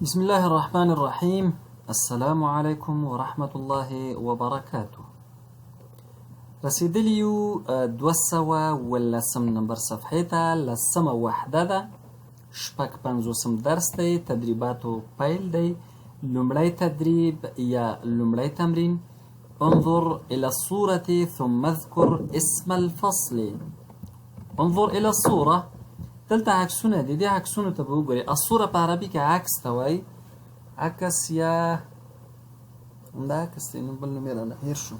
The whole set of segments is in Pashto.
بسم الله الرحمن الرحیم السلام علیکم ورحمت الله وبرکاته. رسیدلی یو 210 نمبر صفحې ته، لسمه وحده ده، 56 درس دی، تدریباتو پیل دی. لومړی تدریب یا لومړی تمرین: انظر الى الصورة ثم اذكر اسم الفصل. انظر الى الصورة، دلته عکسونه دي، دې عکسونو ته به وګورئ. الصوره په عربي کې عکس ته وایي، عکس یا همدا عکس دی، نو بل نوم یې رانه هېر شو.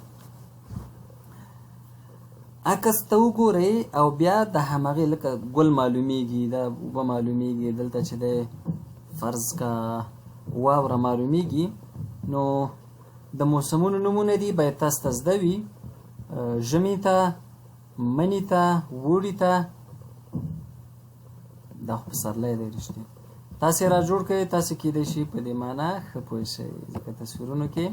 عکس ته وګورئ او بیا د همغې لکه ګل معلومیږي، دا اوبه معلومیږي، دلته چې دی فرض کا واوره معلومیږي. نو د موسمونو نومونه دي، باید تاسو ته زده وي: ژمي ته، مني ته، اوړي ته. دا خو پسرلی دی. رښتیا تاسې را جوړ کړئ، تاسې کیدای شي په دې معنا ښه پوه شئ، ځکه تصویرونو کې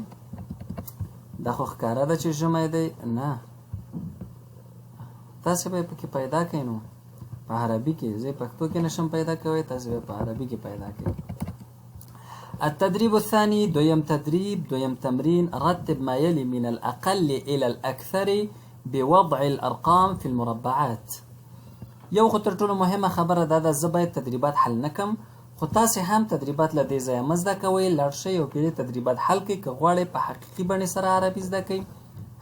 دا خو ښکاره ده چې ژمی دی. نه، تاسې به یې پکې پیدا کړئ. نو په عربي کې، زه پښتو کې نشم پیدا کوی، تاسې به په عربي کې پیدا کړئ. التدريب الثاني، دویم تدریب، دویم تمرین: رتب ما يلي من الأقل إلى الأكثر بوضع الأرقام في المربعات. یو خو تر ټولو مهمه خبره دا ده، زه باید تدریبات حل نه کم، خو تاسې هم تدریبات له دې ځایه مه زده کوئ. لاړ شئ او پیرې تدریبات حل کړئ که غواړئ په حقیقي بڼې سره عربي زده کړئ.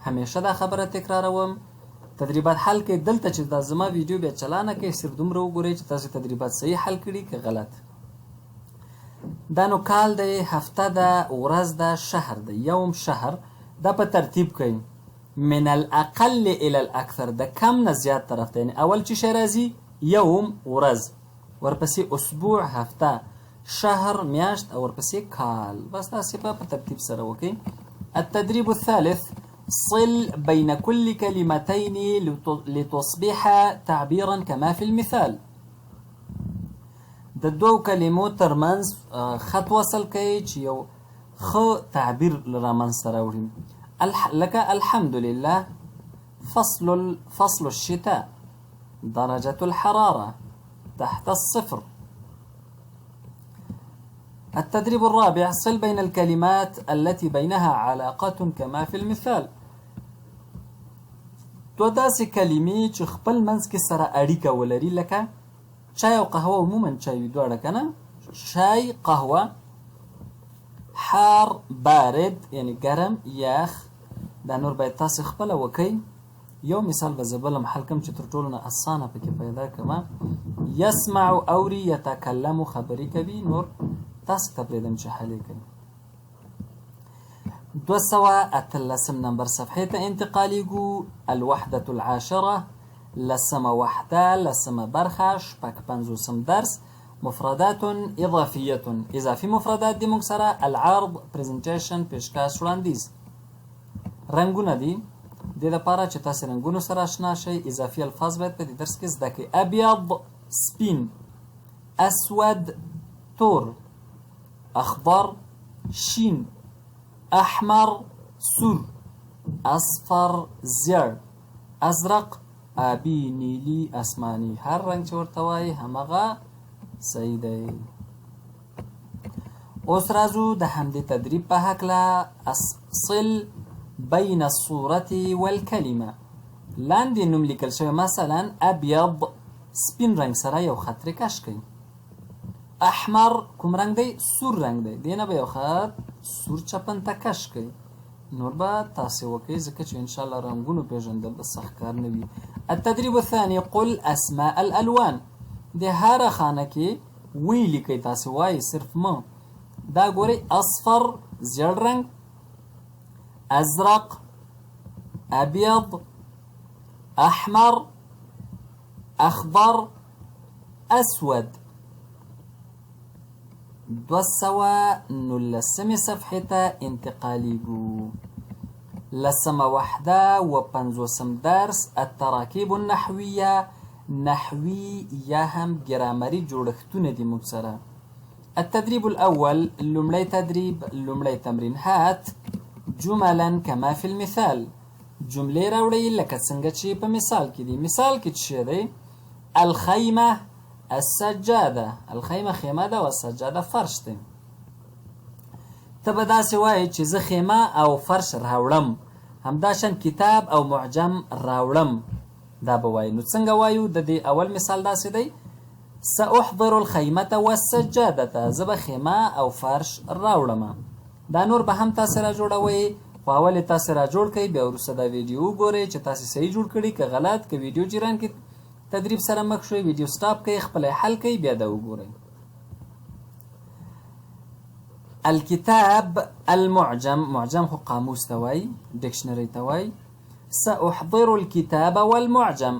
همیشه دا خبره تکراروم، تدریبات حل کړئ. دلته چې دا زما ویډیو بیا چلانه کړئ، صرف دومره وګورئ چې تاسې تدریبات صحیح حل کړي که غلط. دا نو کال دی، هفته ده، ورځ ده، شهر ده، یوم، شهر. دا په ترتیب کړئ، من الاقل الى الاکثر، د کم نه زیات طرف ته. یعنی اول چې شی راځي؟ یوم، ورځ، ورپسې اسبوع، هفته، شهر، میاشت، او ورپسې کال. بس تاسې به په ترتیب سره وکئ. التدريب الثالث: صل بين كل كلمتين لتصبح تعبيرا كما في المثال. د دوو کلمو ترمنځ خط وصل کړئ چې یو ښه تعبیر رامنځته راوړي، لك الحمد لله، فصل الشتاء، درجة الحرارة تحت الصفر. التدريب الرابع: صل بين الكلمات التي بينها علاقة كما في المثال. دوه داسې کلمې چې خپل منځ کې سره اړیکه ولري، لکه چای او قهوه، عموما چای وي دواړه که نه، چای، قهوه، حار، بارد، یعنی ګرم، یخ. دا نور باید تاسې خپله وکئ. یو مثال به زه بل هم حل کړم چې تر ټولو نه اسانه پکې پیدا کړم. یسمع اوري، یتکلم خبرې کوي. نور تاسې ته پرېږدم چې حل یې کړئ. 218 نمبر صفحې ته انتقالیږو. الوحدة العاشرة، لسمه وحده، لسمه برخه، 56 درس، مفردات اضافیه، اضافي مفردات دي موږ سره. العرض، presentation، پیشکش، وړاندیز. رنګونه دي، دې لپاره چې تاسې رنګونو سره آشنا شئ، اضافي الفاظ باید په دې درس کې زده کړئ. ابیض سپین، اسود تور، اخضر شین، احمر سور، اصفر زیړ، ازرق آبي، نیلی، آسماني. هر رنګ چې ورته وایي همغه صحیح دی. اوس راځو د همدې تدریب په هکله. صل بین الصورة والکلمه. لاندې نوم لیکل شوی، مثلا ابیض، سپین رنګ سره یو خط ترې کش کړئ. احمر کوم رنګ دی؟ سور رنګ دی، دې نه به یو خط سور چپن ته کش کړئ. نور به تاسې وکئ، ځکه چې انشاءالله رنګونو پېژندل به سخت کار نه وي. التدريب الثاني: قل اسماء الالوان. د هره خانه کې وی لیکئ، تاسې وایئ صرف مه. دا ګورئ، اصفر زیړ رنګ، ازرق، ابيض، احمر، اخضر، اسود. 219 صفحې ته انتقالیږو. لسمه وحده، 57 درس، التراکیب النحویه، نحوي یا هم ګرامري جوړښتونه دي موږ سره. التدريب الأول، لومړی تدریب، لومړی تمرین: هات جملا كما في المثال. جملې راوړئ لکه څنګه چې په مثال کې دي. مثال کې څه دی؟ الخیمه، السجاده. الخیمه خیمه ده او السجاده فرش دی. ته به داسې وایې چې زه خیمه او فرش راوړم، همداشان کتاب او معجم راوړم، دا به وایې. نو څنګه وایو؟ د دې اول مثال داسې دی، سأحضر الخیمة والسجادة، زه به خیمه او فرش راوړم. دا نور به هم تاسې را جوړوئ، خو اول یې تاسې را جوړ کړئ، بیا وروسته دا ویډیو وګورئ چې تاسې صحیح جوړ کړي که غلط. که ویډیو جریان کې تدریب سره مخ شوئ، ویډیو سټاپ کړئ، خپله یې حل کړئ، بیا دا وګورئ. الكتاب المعجم، معجم خو قاموس ته وایي، ډکشنري ته وایي. سأحضر الكتاب والمعجم.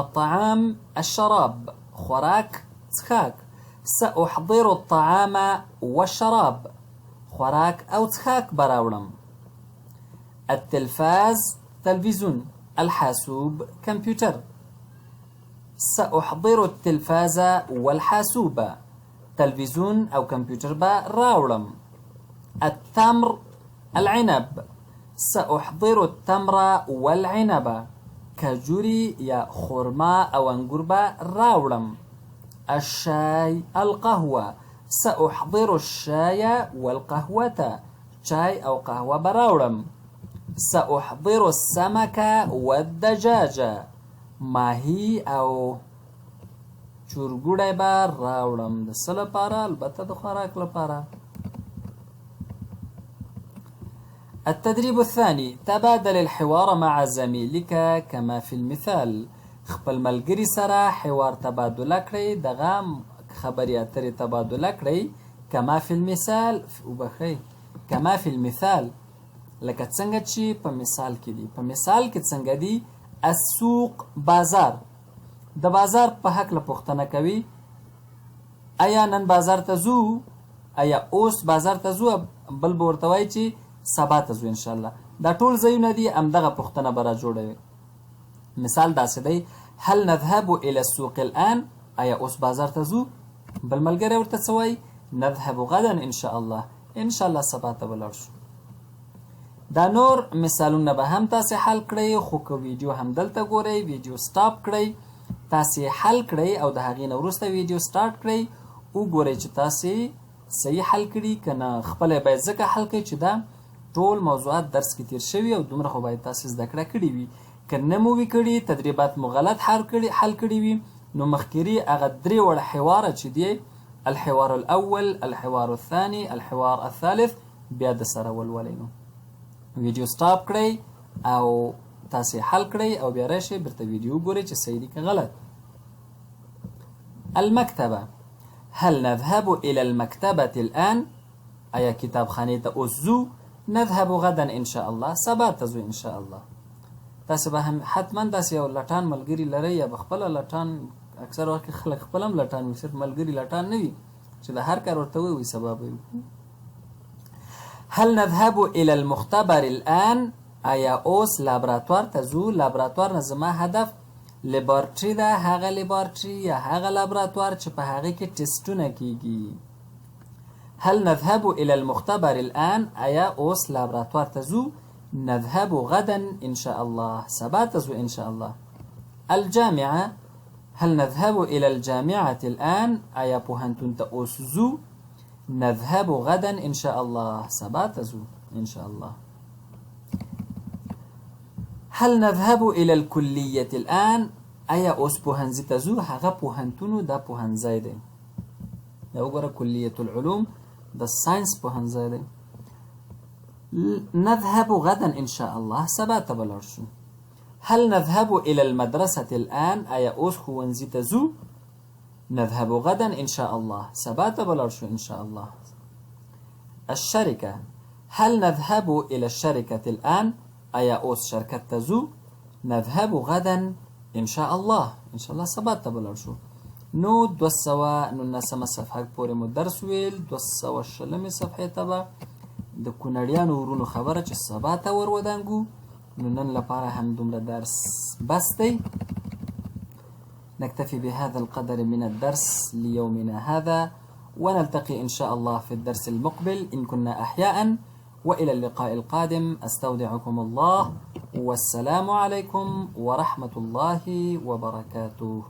الطعام الشراب، خوراک څښاک. سأحضر الطعام والشراب، خوراک او څښاک به راوړم. التلفاز تلویزیون، الحاسوب کمپیوټر. سأحضر التلفاز والحاسوب، تلویزیون او کمپیوټر به راوړم. التمر العنب، سأحضر التمر والعنب، کجوري یا خرما او انګور به راوړم. الشاي القهوة، سأحضر الشاي والقهوة، چای او قهوه به راوړم. سأحضر السمك والدجاج، ماهي او چورګوړی به راوړم. د څه لپاره؟ البته د خوراک لپاره. التدريب الثاني، تبادل الحوار مع زميلك كما في المثال. خپل ملګري سره حوار تبادله کړئ، دغه خبرې اترې تبادله کړئ. کما فی المثال، وبخښئ، کما فی المثال، لکه څنګه چې په مثال کې دي. په مثال کې څنګه دي؟ السوق بازار. د بازار په هکله پوښتنه کوي، ایا نن بازار ته ځو؟ ایا اوس بازار ته ځو؟ بل به ورته وایي چې سبا ته ځو انشاءالله. دا ټول ځایونه دي، همدغه پوښتنه به را جوړوي. مثال داسې دی، هل نذهب الى السوق الان؟ ایا اوس بازار ته ځو؟ بل ملګری ورته څه وایي؟ نذهب غدا ان شاء الله، ان شاء الله سبا ته به لاړ شو. دا نور مثالونه به هم تاسې حل کړئ، خو که ویډیو هم دلته ګورئ، ویډیو سټاپ کړئ، تاسې حل کړئ او د هغې نه وروسته ویډیو سټارټ کړئ، وګورئ چې تاسې صحیح حل کړي که نه. خپله باید ځکه حل کړئ چې دا ټول موضوعات درس کې تیر شوي او دومره خو باید تاسې زده کړه کړي وي. که نه مو وي کړي، تدریبات مو غلط حل کړي وي، نو مخکري هغه درې واړه حواره چې دی، الحوار الاول، الحوار الثاني، الحوار الثالث، بیا د سره ولولئ. نو ویډیو سټاپ کړئ او تاسې حل کړئ او بیا راشئ بیرته ویډیو وګورئ چې صحیح دي که غلط. المکتبه، هل نذهب الى المکتبة الآن؟ ایا کتابخانې ته اوس ځو؟ نذهب غدا ان شاء الله، سبا ته ځو ان شاء الله. تاسې به هم حتما داسې یو لټان ملګري لرئ، یا به خپله لټان، اکثر وخت کې خلک خپل هم لټان وي، صرف ملګري لټان نه وي چې د هر کار ورته ووایي سبا به وي. هل نذهب الى المختبر الآن؟ آیا اوس لابراتوار ته ځو؟ لابراتوار نه زما هدف لیبارټري ده، هغه لیبارټري یا هغه لابراتوار چې په هغې کې ټسټونه کیږي. هل نذهب الى المختبر الآن؟ آیا اوس لابراتوار ته ځو؟ نذهب غدا إن شاء الله، سبا ته ځو إن شاء الله. الجامعة، هل نذهب إلى الجامعة الآن؟ آیا پوهنتون ته اوس ځو؟ نذهب غدا إن شاء الله، سبا ته ځو إن شاء الله. هل نذهب إلى الكلية الآن؟ آیا اوس پوهنځي ته ځو؟ هغه پوهنتون دا پوهنځی دی. دا وګوره کلیة العلوم د ساینس پوهنځی دی. نذهب غدا إن شاء الله، سبا ته به لاړ شو. هل نذهب إلى المدرسة الآن؟ آیا اوس ښوونځي ته ځو؟ نذهب غدا إن شاء الله، سبا ته به لاړ شو إن شاء الله. الشركة، هل نذهب إلى الشركة الآن؟ آیا اوس شرکت ته ځو؟ نذهب غدا إن شاء الله، إن شاء الله سبا ته به لاړ شو. نو 219 صفحه پورې مو درس ویل، 220 صفحې ته به د کونړیانو ورونو خبره چې سبا ته ور ودانګو. نو نن لپاره هم دومره درس بس دی. نكتفي بهذا القدر من الدرس ليومنا هذا، ونلتقي إن شاء الله في الدرس المقبل إن كنا أحياء، وإلى اللقاء القادم أستودعكم الله، والسلام عليكم ورحمة الله وبركاته.